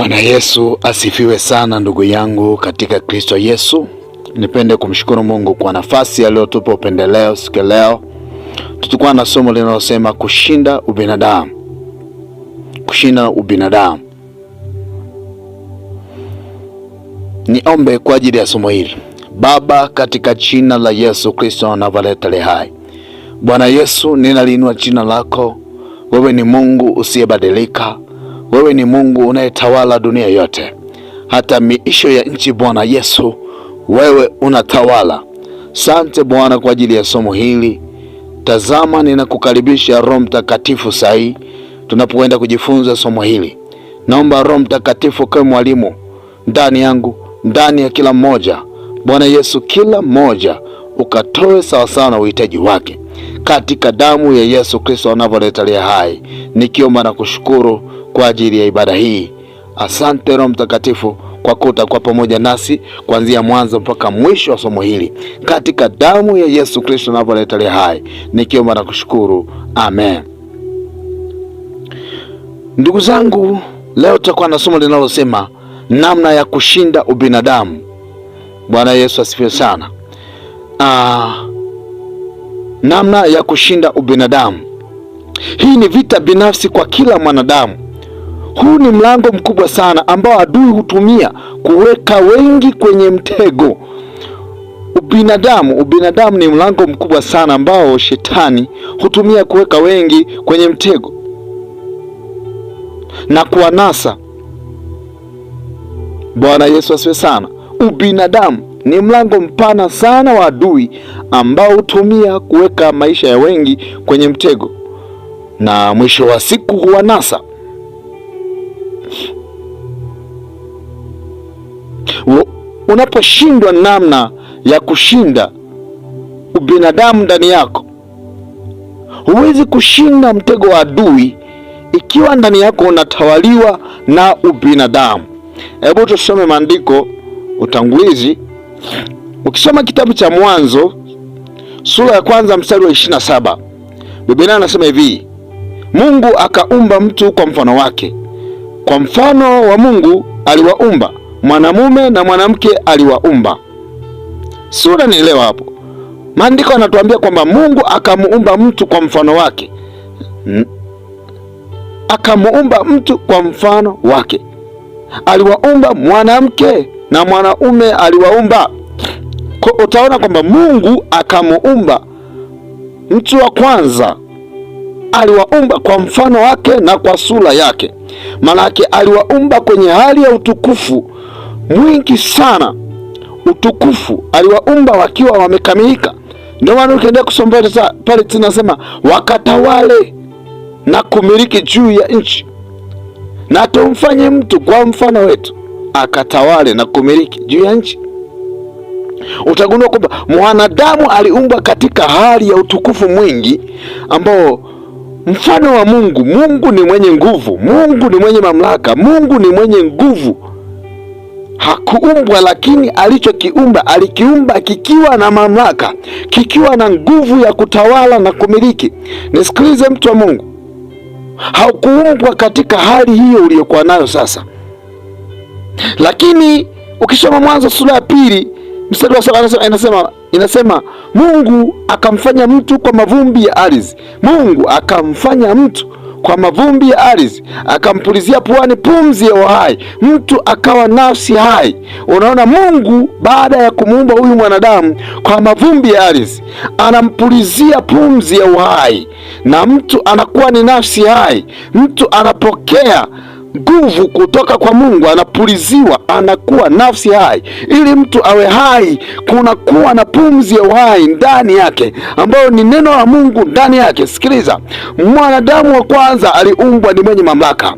Bwana Yesu asifiwe sana, ndugu yangu katika Kristo Yesu. Nipende kumshukuru Mungu kwa nafasi aliyotupa upendeleo siku leo. Tutakuwa na somo linalosema kushinda ubinadamu. Kushinda ubinadamu. Niombe kwa ajili ya somo hili. Baba, katika jina la Yesu Kristo wa Nazareti aliye hai, Bwana Yesu, ninaliinua jina lako. Wewe ni Mungu usiyebadilika. Wewe ni Mungu unayetawala dunia yote, hata miisho ya nchi. Bwana Yesu, wewe unatawala. Sante Bwana kwa ajili ya somo hili. Tazama, ninakukaribisha Roho Mtakatifu sahi tunapoenda kujifunza somo hili. Naomba Roho Mtakatifu kawe mwalimu ndani yangu, ndani ya kila mmoja. Bwana Yesu, kila mmoja ukatoe sawasawa na uhitaji wake, katika damu ya Yesu Kristo anavyoletalia hai, nikiomba na kushukuru kwa ajili ya ibada hii. Asante Roho Mtakatifu kwa kuwa utakuwa pamoja nasi kuanzia mwanzo mpaka mwisho wa somo hili, katika damu ya Yesu Kristo anavyoletalia hai, nikiomba na kushukuru, amen. Ndugu zangu, leo tutakuwa na somo linalosema namna ya kushinda ubinadamu. Bwana Yesu asifiwe sana. Namna ya kushinda ubinadamu. Hii ni vita binafsi kwa kila mwanadamu. Huu ni mlango mkubwa sana ambao adui hutumia kuweka wengi kwenye mtego. Ubinadamu ni mlango mkubwa sana ambao shetani hutumia kuweka wengi kwenye mtego na kuwanasa. Bwana Yesu asifiwe sana. Ubinadamu ni mlango mpana sana wa adui ambao hutumia kuweka maisha ya wengi kwenye mtego na mwisho wa siku huwanasa. Unaposhindwa namna ya kushinda ubinadamu ndani yako, huwezi kushinda mtego wa adui ikiwa ndani yako unatawaliwa na ubinadamu. Hebu tusome maandiko utangulizi. Ukisoma kitabu cha Mwanzo sura ya kwanza mstari wa 27, Biblia inasema hivi: Mungu akaumba mtu kwa mfano wake, kwa mfano wa Mungu aliwaumba, mwanamume na mwanamke aliwaumba. Sura nielewa hapo. Maandiko yanatuambia kwamba Mungu akamuumba mtu kwa mfano wake, akamuumba mtu kwa mfano wake, aliwaumba mwanamke na mwanaume aliwaumba. Kwa utaona kwamba Mungu akamuumba mtu wa kwanza, aliwaumba kwa mfano wake na kwa sura yake. Maanake aliwaumba kwenye hali ya utukufu mwingi sana, utukufu aliwaumba wakiwa wamekamilika. Ndio maana ukiendelea kusoma pale tunasema wakatawale na kumiliki juu ya nchi, na tumfanye mtu kwa mfano wetu akatawale na kumiliki juu ya nchi. Utagundua kwamba mwanadamu aliumbwa katika hali ya utukufu mwingi ambao mfano wa Mungu. Mungu ni mwenye nguvu, Mungu ni mwenye mamlaka, Mungu ni mwenye nguvu. Hakuumbwa, lakini alichokiumba alikiumba kikiwa na mamlaka, kikiwa na nguvu ya kutawala na kumiliki. Nisikilize mtu wa Mungu, haukuumbwa katika hali hiyo uliyokuwa nayo sasa. Lakini ukisoma Mwanzo sura ya 2 mstari wa 7 inasema Mungu akamfanya mtu kwa mavumbi ya ardhi. Mungu akamfanya mtu kwa mavumbi ya ardhi, akampulizia puani pumzi ya uhai, mtu akawa nafsi hai. Unaona, Mungu baada ya kumuumba huyu mwanadamu kwa mavumbi ya ardhi, anampulizia pumzi ya uhai na mtu anakuwa ni nafsi hai. Mtu anapokea nguvu kutoka kwa Mungu, anapuliziwa, anakuwa nafsi hai. Ili mtu awe hai, kuna kuwa na pumzi ya uhai ndani yake, ambayo ni neno la Mungu ndani yake. Sikiliza, mwanadamu wa kwanza aliumbwa ni mwenye mamlaka,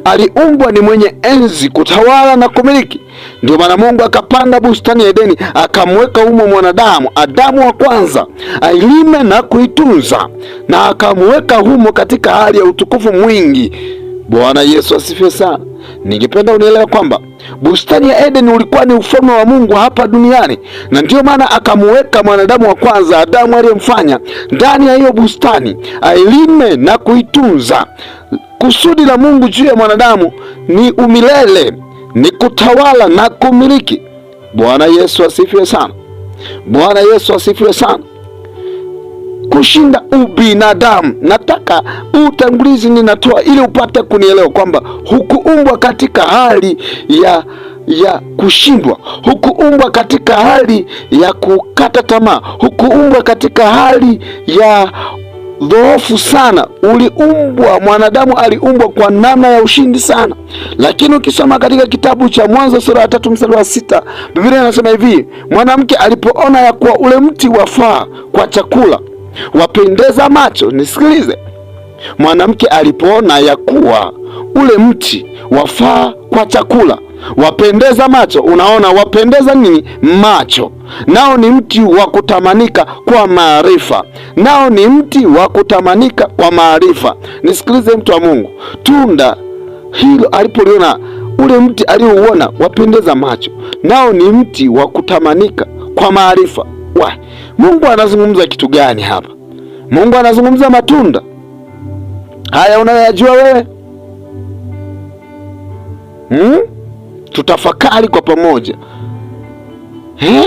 aliumbwa ni mwenye enzi, kutawala na kumiliki. Ndio maana Mungu akapanda bustani ya Edeni, akamweka humo mwanadamu, Adamu wa kwanza, ailime na kuitunza, na akamweka humo katika hali ya utukufu mwingi. Bwana Yesu asifiwe sana. Ningependa unielewe kwamba bustani ya Eden ulikuwa ni ufalme wa Mungu hapa duniani, na ndiyo maana akamuweka mwanadamu wa kwanza Adamu aliyemfanya ndani ya hiyo bustani ailime na kuitunza. Kusudi la Mungu juu ya mwanadamu ni umilele, ni kutawala na kumiliki. Bwana Yesu asifiwe sana. Bwana Yesu asifiwe sana. Kushinda ubinadamu. Nataka utangulizi ninatoa ili upate kunielewa kwamba hukuumbwa katika hali ya kushindwa, hukuumbwa katika hali ya kukata tamaa, hukuumbwa katika hali ya dhoofu sana. Uliumbwa, mwanadamu aliumbwa kwa namna ya ushindi sana. Lakini ukisoma katika kitabu cha Mwanzo sura ya 3 mstari wa 6, Biblia inasema hivi: mwanamke alipoona ya kuwa ule mti wafaa kwa chakula, wapendeza macho. Nisikilize, mwanamke alipoona ya kuwa ule mti wafaa kwa chakula, wapendeza macho. Unaona, wapendeza nini? Macho. Nao ni mti wa kutamanika kwa maarifa, nao ni mti wa kutamanika kwa maarifa. Nisikilize mtu wa Mungu, tunda hilo alipoliona, ule mti aliouona wapendeza macho, nao ni mti wa kutamanika kwa maarifa. Wa Mungu anazungumza kitu gani hapa? Mungu anazungumza matunda haya unayoyajua wewe, Tutafakari kwa pamoja.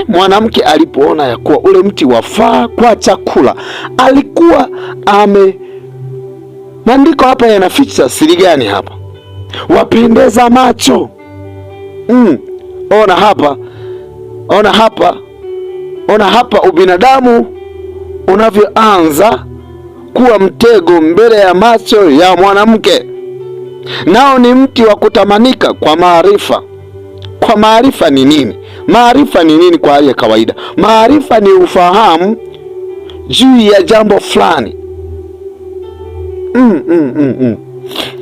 Mwanamke alipoona ya kuwa ule mti wafaa kwa chakula, alikuwa ame, maandiko hapa yanaficha siri gani hapa? Wapendeza macho. Ona hapa, ona hapa, ona hapa ubinadamu unavyoanza kuwa mtego mbele ya macho ya mwanamke. Nao ni mti wa kutamanika kwa maarifa. Kwa maarifa ni nini? Maarifa ni nini kwa hali ya kawaida? Maarifa ni ufahamu juu ya jambo fulani.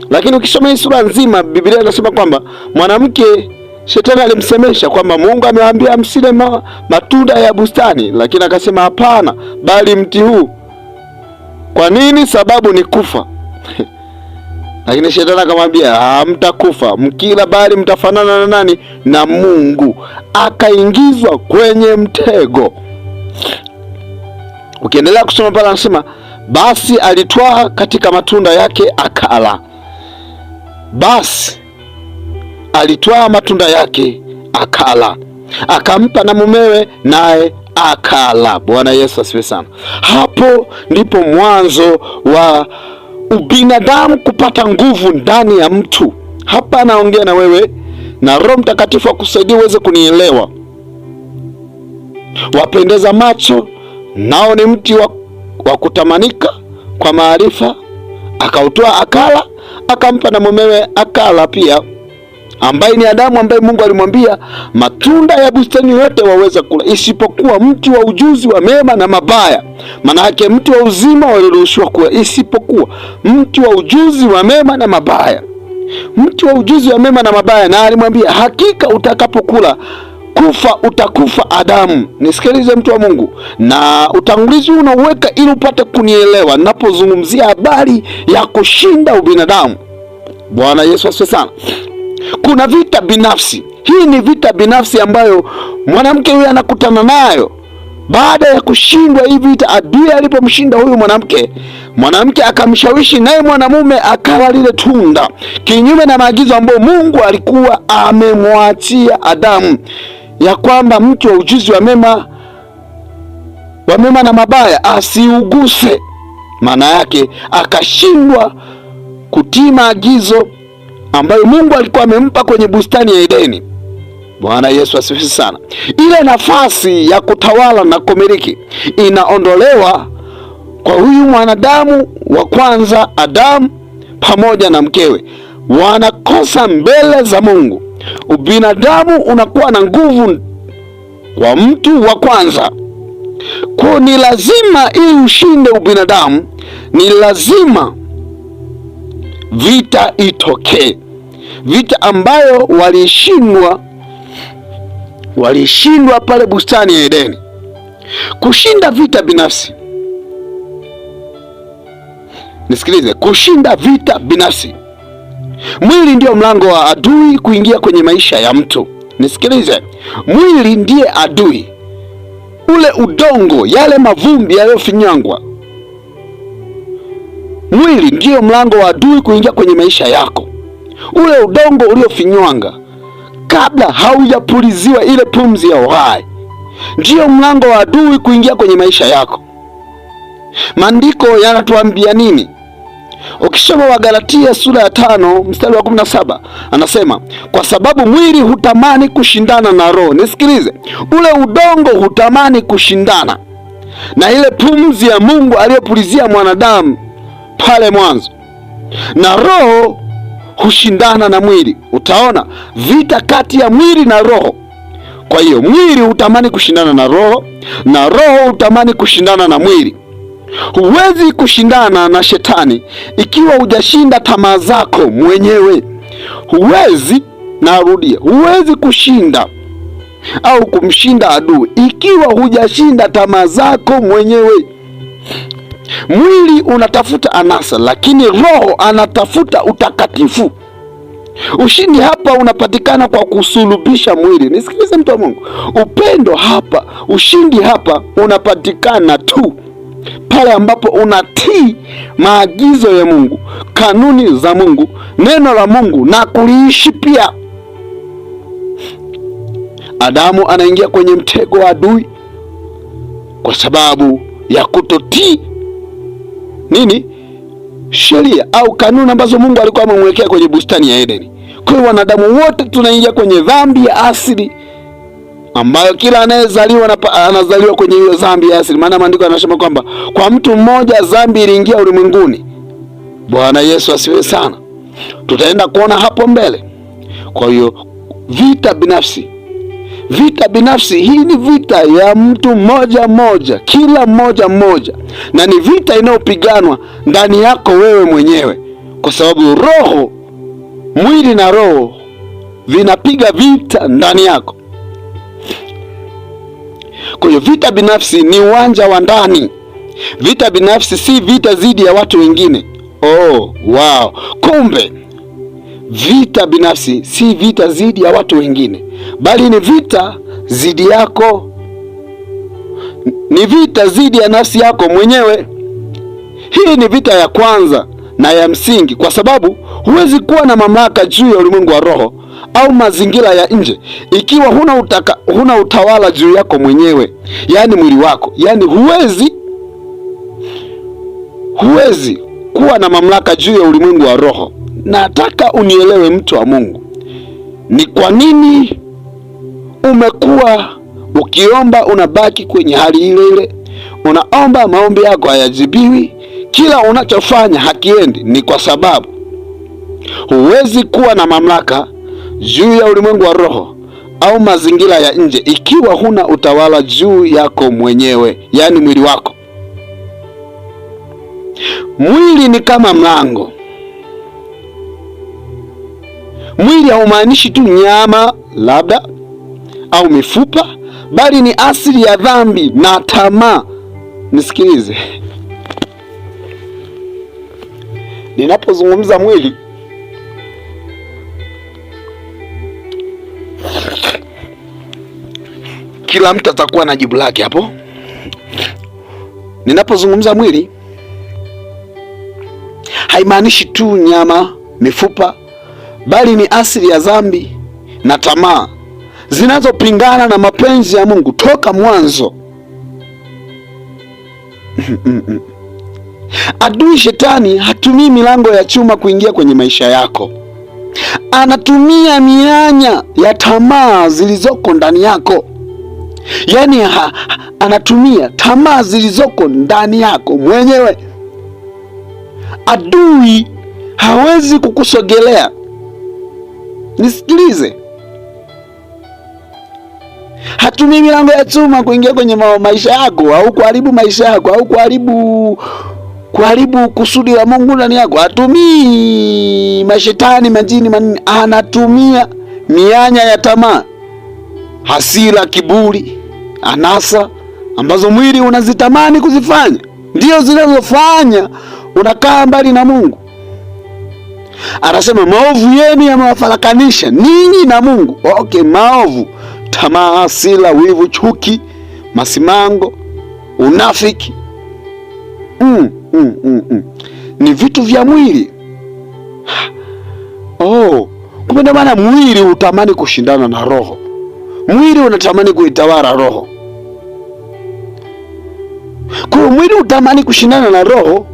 Lakini ukisoma hii sura nzima, Biblia inasema kwamba mwanamke, shetani alimsemesha kwamba Mungu amewaambia msile matunda ya bustani, lakini akasema hapana, bali mti huu. Kwa nini? Sababu ni kufa. Lakini shetani akamwambia hamtakufa mkila, bali mtafanana na nani? Na Mungu. Akaingizwa kwenye mtego. Ukiendelea kusoma pale, anasema basi alitwaa katika matunda yake akala. Basi alitwaa matunda yake akala, akampa na mumewe, naye akala. Bwana Yesu asifiwe sana. Hapo ndipo mwanzo wa ubinadamu kupata nguvu ndani ya mtu. Hapa naongea na wewe na Roho Mtakatifu akusaidie uweze kunielewa. Wapendeza macho, nao ni mti wa kutamanika kwa maarifa. Akautoa akala, akampa na mumewe akala pia, ambaye ni Adamu, ambaye Mungu alimwambia matunda ya bustani yote waweza kula isipokuwa mti wa ujuzi wa mema na mabaya. Maana yake mti wa uzima waliruhusiwa kula isipokuwa mti wa ujuzi wa mema na mabaya. Mti wa ujuzi wa mema na mabaya, na alimwambia hakika utakapokula kufa utakufa. Adamu, nisikilize mtu wa Mungu, na utangulizi unauweka ili upate kunielewa ninapozungumzia habari ya kushinda ubinadamu. Bwana Yesu asifiwe sana. Kuna vita binafsi. Hii ni vita binafsi ambayo mwanamke huyu anakutana nayo baada ya kushindwa hii vita. Adui alipomshinda huyu mwanamke, mwanamke akamshawishi naye mwanamume akala lile tunda, kinyume na maagizo ambayo Mungu alikuwa amemwachia Adamu, ya kwamba mti wa ujuzi wa mema na mabaya asiuguse. Maana yake akashindwa kutii maagizo ambayo Mungu alikuwa amempa kwenye bustani ya Edeni. Bwana Yesu asifiwe sana. Ile nafasi ya kutawala na kumiliki inaondolewa kwa huyu mwanadamu wa kwanza Adamu pamoja na mkewe, wanakosa mbele za Mungu. Ubinadamu unakuwa na nguvu kwa mtu wa kwanza. Kwa ni lazima ili ushinde ubinadamu, ni lazima vita itokee, vita ambayo walishindwa pale bustani ya Edeni. Kushinda vita binafsi, nisikilize, kushinda vita binafsi. Mwili ndio mlango wa adui kuingia kwenye maisha ya mtu. Nisikilize, mwili ndiye adui. Ule udongo, yale mavumbi yaliyofinyangwa, Mwili ndiyo mlango wa adui kuingia kwenye maisha yako. Ule udongo uliofinywanga kabla haujapuliziwa ile pumzi ya uhai, ndiyo mlango wa adui kuingia kwenye maisha yako. Maandiko yanatuambia nini? Ukisoma Wagalatia sura ya 5 mstari wa 17 anasema kwa sababu mwili hutamani kushindana na roho. Nisikilize, ule udongo hutamani kushindana na ile pumzi ya Mungu aliyopulizia mwanadamu pale mwanzo, na roho hushindana na mwili. Utaona vita kati ya mwili na roho. Kwa hiyo mwili hutamani kushindana na roho na roho hutamani kushindana na mwili. Huwezi kushindana na shetani ikiwa hujashinda tamaa zako mwenyewe. Huwezi, narudia, huwezi kushinda au kumshinda adui ikiwa hujashinda tamaa zako mwenyewe. Mwili unatafuta anasa, lakini roho anatafuta utakatifu. Ushindi hapa unapatikana kwa kusulubisha mwili. Nisikilize mtu wa Mungu, upendo hapa, ushindi hapa unapatikana tu pale ambapo unatii maagizo ya Mungu, kanuni za Mungu, neno la Mungu na kuliishi pia. Adamu anaingia kwenye mtego wa adui kwa sababu ya kutotii nini? Sheria au kanuni ambazo Mungu alikuwa amemwekea kwenye bustani ya Edeni. Kwa hiyo wanadamu wote tunaingia kwenye dhambi ya asili ambayo kila anayezaliwa anazaliwa kwenye hiyo dhambi ya asili. Maana maandiko yanasema kwamba kwa mtu mmoja dhambi iliingia ulimwenguni. Bwana Yesu asifiwe sana. Tutaenda kuona hapo mbele. Kwa hiyo vita binafsi, vita binafsi hii ni vita ya mtu mmoja mmoja, kila mmoja mmoja, na ni vita inayopiganwa ndani yako wewe mwenyewe, kwa sababu roho, mwili na roho vinapiga vita ndani yako. Kwa hiyo vita binafsi ni uwanja wa ndani. Vita binafsi si vita dhidi ya watu wengine. Oh, wow. Kumbe vita binafsi si vita dhidi ya watu wengine, bali ni vita dhidi yako, ni vita dhidi ya nafsi yako mwenyewe. Hii ni vita ya kwanza na ya msingi, kwa sababu huwezi kuwa na mamlaka juu ya ulimwengu wa roho au mazingira ya nje ikiwa huna utawala juu yako mwenyewe, yaani mwili wako. Yaani huwezi kuwa na mamlaka juu ya ulimwengu wa roho. Nataka unielewe mtu wa Mungu, ni kwa nini umekuwa ukiomba unabaki kwenye hali ile ile, unaomba maombi yako hayajibiwi, kila unachofanya hakiendi. Ni kwa sababu huwezi kuwa na mamlaka juu ya ulimwengu wa roho au mazingira ya nje ikiwa huna utawala juu yako mwenyewe, yaani mwili wako. Mwili ni kama mlango. Mwili haumaanishi tu nyama labda au mifupa, bali ni asili ya dhambi na tamaa. Nisikilize, ninapozungumza mwili, kila mtu atakuwa na jibu lake hapo. Ninapozungumza mwili, haimaanishi tu nyama, mifupa, bali ni asili ya dhambi na tamaa zinazopingana na mapenzi ya Mungu toka mwanzo. Adui Shetani hatumii milango ya chuma kuingia kwenye maisha yako, anatumia mianya ya tamaa zilizoko ndani yako. Yaani anatumia tamaa zilizoko ndani yako mwenyewe. Adui hawezi kukusogelea. Nisikilize, hatumii milango ya chuma kuingia kwenye maisha yako au kuharibu maisha yako au kuharibu kusudi la Mungu ndani yako. Hatumii mashetani, majini, manini, anatumia mianya ya tamaa, hasira, kiburi, anasa ambazo mwili unazitamani kuzifanya, ndio zinazofanya unakaa mbali na Mungu. Anasema maovu yenu yamewafarakanisha ninyi na Mungu. Okay, maovu, tamaa, hasira, wivu, chuki, masimango, unafiki. Ni vitu vya mwili. Oh, kumbe ndio maana mwili hutamani kushindana na roho. Mwili unatamani kuitawala roho. Kwa hiyo mwili hutamani kushindana na roho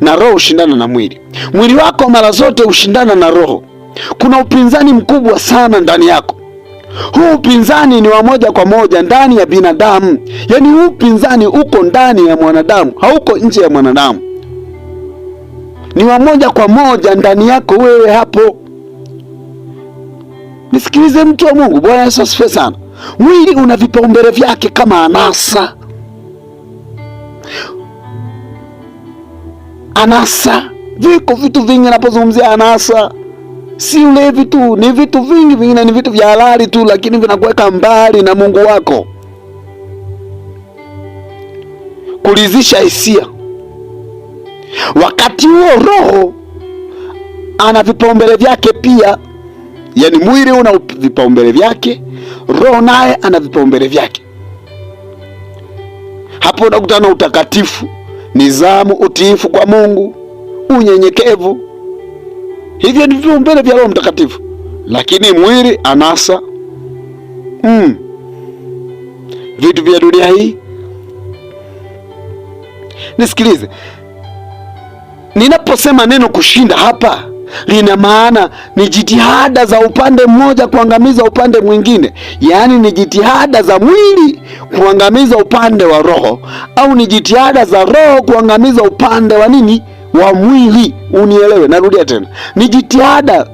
na roho hushindana na mwili. Mwili wako mara zote hushindana na roho. Kuna upinzani mkubwa sana ndani yako. Huu upinzani ni wa moja kwa moja ndani ya binadamu. Yaani huu upinzani uko ndani ya mwanadamu, hauko nje ya mwanadamu. Ni wa moja kwa moja ndani yako wewe hapo. Nisikilize mtu wa Mungu, Bwana Yesu asifiwe sana. Mwili una vipaumbele vyake kama anasa. Anasa, viko vitu vingi napozungumzia anasa, si ulevi tu, ni vitu vingi vingine, ni vitu vya halali tu, lakini vinakuweka mbali na Mungu wako. Kuridhisha hisia. Wakati huo roho ana vipaumbele vyake pia. Yaani mwili una vipaumbele vyake, roho naye ana vipaumbele vyake. Hapo unakutana utakatifu, nidhamu, utiifu kwa Mungu, unyenyekevu. Hivyo ni vipaumbele vya Roho Mtakatifu. Lakini mwili anasa, vitu vya dunia hii. Nisikilize, ninaposema neno kushinda hapa lina maana ni jitihada za upande mmoja kuangamiza upande mwingine, yaani ni jitihada za mwili kuangamiza upande wa roho, au ni jitihada za roho kuangamiza upande wa nini? Wa mwili. Unielewe, narudia tena, ni jitihada.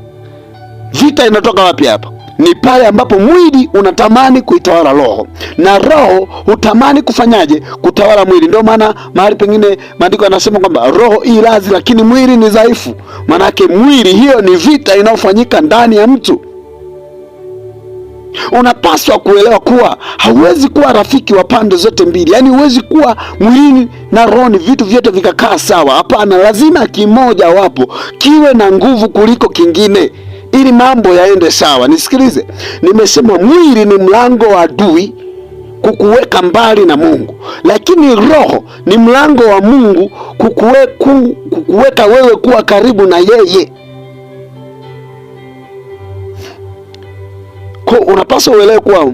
Vita inatoka wapi hapa? Ni pale ambapo mwili unatamani kuitawala roho na roho hutamani kufanyaje? Kutawala mwili. Ndio maana mahali pengine maandiko yanasema kwamba roho i lazi, lakini mwili ni dhaifu. Maanake mwili, hiyo ni vita inayofanyika ndani ya mtu. Unapaswa kuelewa kuwa hauwezi kuwa rafiki wa pande zote mbili, yaani huwezi kuwa mwilini na rohoni, vitu vyote vikakaa sawa. Hapana, lazima kimoja wapo kiwe na nguvu kuliko kingine ili mambo yaende sawa. Nisikilize, nimesema mwili ni mlango wa adui kukuweka mbali na Mungu, lakini roho ni mlango wa Mungu kukuweka wewe kuwa karibu na yeye. Kwa unapaswa uelewe kuwa,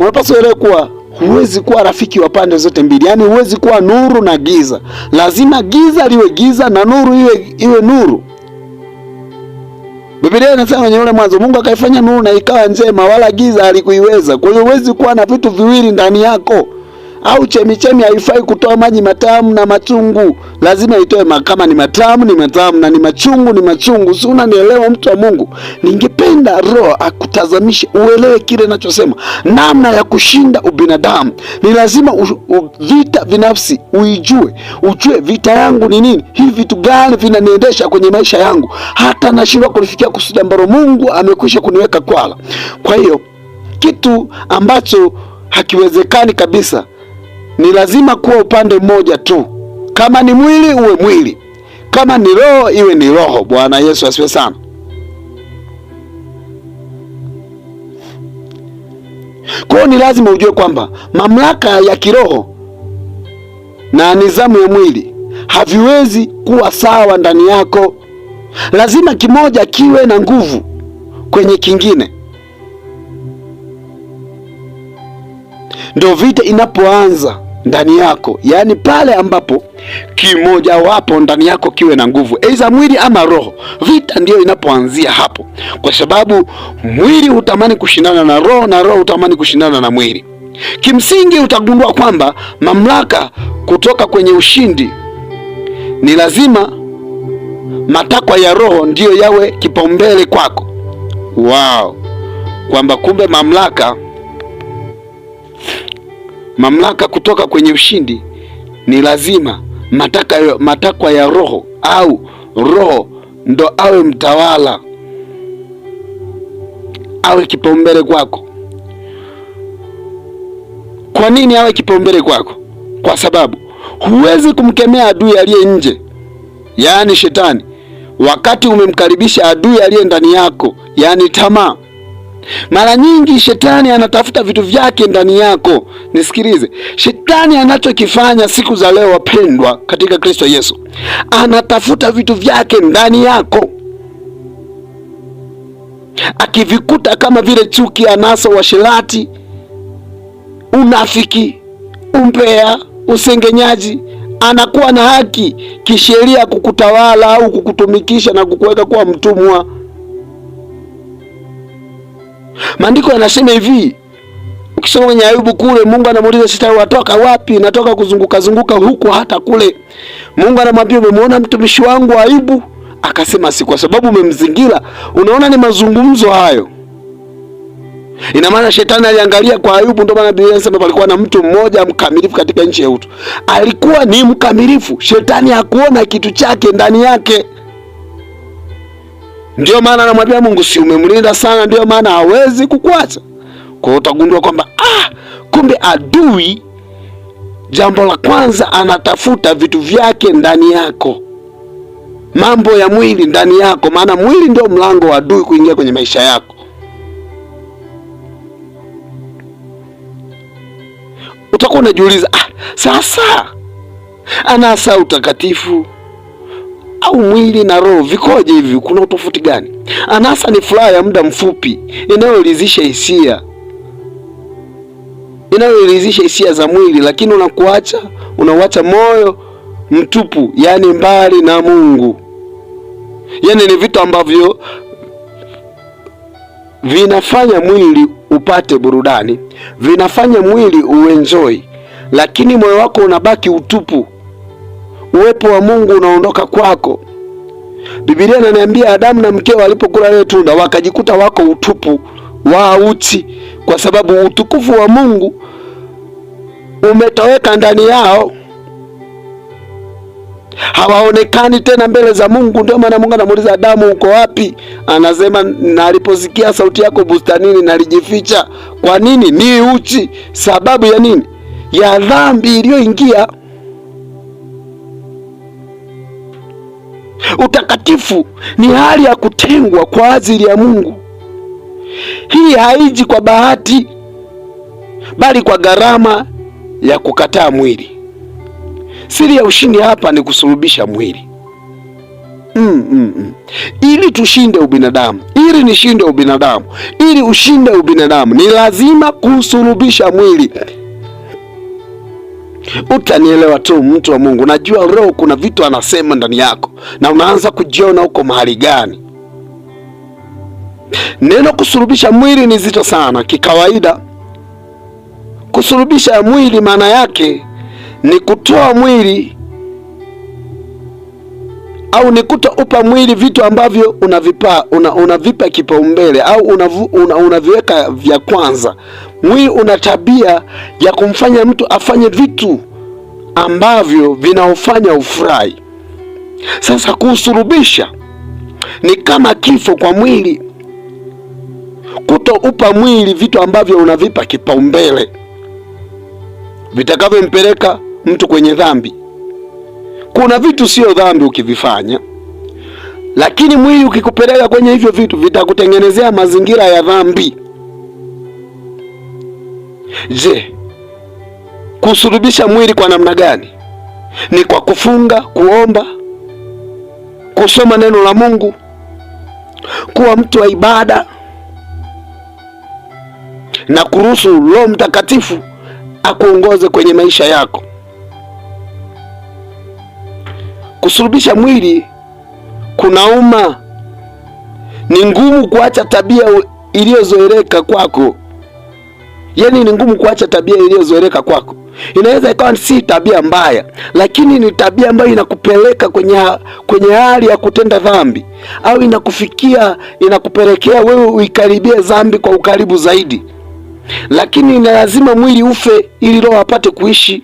unapaswa uelewe kuwa huwezi kuwa rafiki wa pande zote mbili, yaani huwezi kuwa nuru na giza. Lazima giza liwe giza na nuru iwe nuru. Biblia inasema kwenye ule Mwanzo, Mungu akaifanya nuru na ikawa njema, wala giza halikuiweza. Kwa hiyo huwezi kuwa na vitu viwili ndani yako. Au chemichemi haifai kutoa maji matamu na machungu, lazima itoe kama ni matamu ni matamu na ni machungu ni machungu. Si unanielewa mtu wa Mungu? Ningependa Roho akutazamishe uelewe kile ninachosema. Namna ya kushinda ubinadamu ni lazima vita binafsi uijue, ujue vita yangu ni nini, hivi vitu gani vinaniendesha kwenye maisha yangu, hata nashindwa kulifikia kusudi ambalo Mungu amekwisha kuniweka kwala. Kwa hiyo kitu ambacho hakiwezekani kabisa ni lazima kuwa upande mmoja tu. Kama ni mwili uwe mwili, kama ni roho iwe ni roho. Bwana Yesu asifiwe sana. Kwa hiyo ni lazima ujue kwamba mamlaka ya kiroho na nidhamu ya mwili haviwezi kuwa sawa ndani yako. Lazima kimoja kiwe na nguvu kwenye kingine. Ndio vita inapoanza ndani yako, yaani pale ambapo kimoja wapo ndani yako kiwe na nguvu, aidha mwili ama roho. Vita ndiyo inapoanzia hapo, kwa sababu mwili hutamani kushindana na roho na roho hutamani kushindana na mwili. Kimsingi utagundua kwamba mamlaka kutoka kwenye ushindi ni lazima matakwa ya roho ndiyo yawe kipaumbele kwako. Wow, kwamba kumbe mamlaka kutoka kwenye ushindi ni lazima matakwa ya roho au roho ndo awe mtawala, awe kipaumbele kwako. Kwa nini awe kipaumbele kwako? Kwa sababu huwezi kumkemea adui aliye nje, yaani shetani, wakati umemkaribisha adui aliye ndani yako, yaani tamaa. Mara nyingi shetani anatafuta vitu vyake ndani yako. Nisikilize, shetani anachokifanya siku za leo, wapendwa katika Kristo Yesu, anatafuta vitu vyake ndani yako, akivikuta kama vile chuki, anasa, uasherati, unafiki, umbea, usengenyaji, anakuwa na haki kisheria kukutawala au kukutumikisha na kukuweka kuwa mtumwa. Maandiko yanasema hivi, ukisoma kwenye Ayubu kule, Mungu anamuuliza shetani, watoka wapi? Natoka kuzunguka zunguka huku hata kule. Mungu anamwambia, umemwona mtumishi wangu Ayubu? Akasema, si kwa sababu umemzingira. Unaona, ni mazungumzo hayo. Ina maana shetani aliangalia kwa Ayubu. Ndio maana Biblia inasema palikuwa na mtu mmoja mkamilifu katika nchi ya Utu, alikuwa ni mkamilifu. Shetani hakuona kitu chake ndani yake. Ndio maana anamwambia Mungu, si umemlinda sana, ndio maana hawezi kukuacha. Kwa hiyo utagundua kwamba kumbe adui, jambo la kwanza anatafuta vitu vyake ndani yako, mambo ya mwili ndani yako, maana mwili ndio mlango wa adui kuingia kwenye maisha yako. Utakuwa unajiuliza, sasa anasa utakatifu au mwili na roho vikoje hivi? Kuna utofauti gani? Anasa ni furaha ya muda mfupi inayoridhisha hisia, inayoridhisha hisia za mwili, lakini unakuacha, unauacha moyo mtupu, yaani mbali na Mungu. Yaani ni vitu ambavyo vinafanya mwili upate burudani, vinafanya mwili uenjoy, lakini moyo wako unabaki utupu. Uwepo wa Mungu unaondoka kwako. Biblia inaniambia Adamu na mkeo walipokula lile tunda wakajikuta wako utupu wa uchi, kwa sababu utukufu wa Mungu umetoweka ndani yao, hawaonekani tena mbele za Mungu. Ndio maana Mungu anamuuliza Adamu, uko wapi? Anasema, naliposikia sauti yako bustanini nalijificha. Kwa nini? Ni uchi. Sababu ya nini? Ya dhambi iliyoingia. Utakatifu ni hali ya kutengwa kwa ajili ya Mungu. Hii haiji kwa bahati, bali kwa gharama ya kukataa mwili. Siri ya ushindi hapa ni kusulubisha mwili. Ili tushinde ubinadamu, ili nishinde ubinadamu, ili ushinde ubinadamu, ni lazima kusulubisha mwili. Utanielewa tu, mtu wa Mungu. Najua roho kuna vitu anasema ndani yako na unaanza kujiona uko mahali gani. Neno kusulubisha mwili ni zito sana kikawaida. Kusulubisha mwili maana yake ni kutoa mwili au ni kutoupa mwili vitu ambavyo unavipa, unavipa kipaumbele au unaviweka vya kwanza. Mwili una tabia ya kumfanya mtu afanye vitu ambavyo vinaofanya ufurahi. Sasa kuusulubisha ni kama kifo kwa mwili, kutoupa mwili vitu ambavyo unavipa kipaumbele vitakavyompeleka mtu kwenye dhambi. Kuna vitu sio dhambi ukivifanya, lakini mwili ukikupeleka kwenye hivyo vitu vitakutengenezea mazingira ya dhambi. Je, kusulubisha mwili kwa namna gani? Ni kwa kufunga, kuomba, kusoma neno la Mungu, kuwa mtu wa ibada na kuruhusu Roho Mtakatifu akuongoze kwenye maisha yako. Kusulubisha mwili kunauma, ni ngumu kuacha tabia iliyozoeleka kwako. Yaani ni ngumu kuacha tabia iliyozoeleka kwako. Inaweza ikawa si tabia mbaya, lakini ni tabia ambayo inakupeleka kwenye hali ya kutenda dhambi, au inakufikia, inakupelekea wewe uikaribie dhambi kwa ukaribu zaidi. Lakini ni lazima mwili ufe ili roho apate kuishi.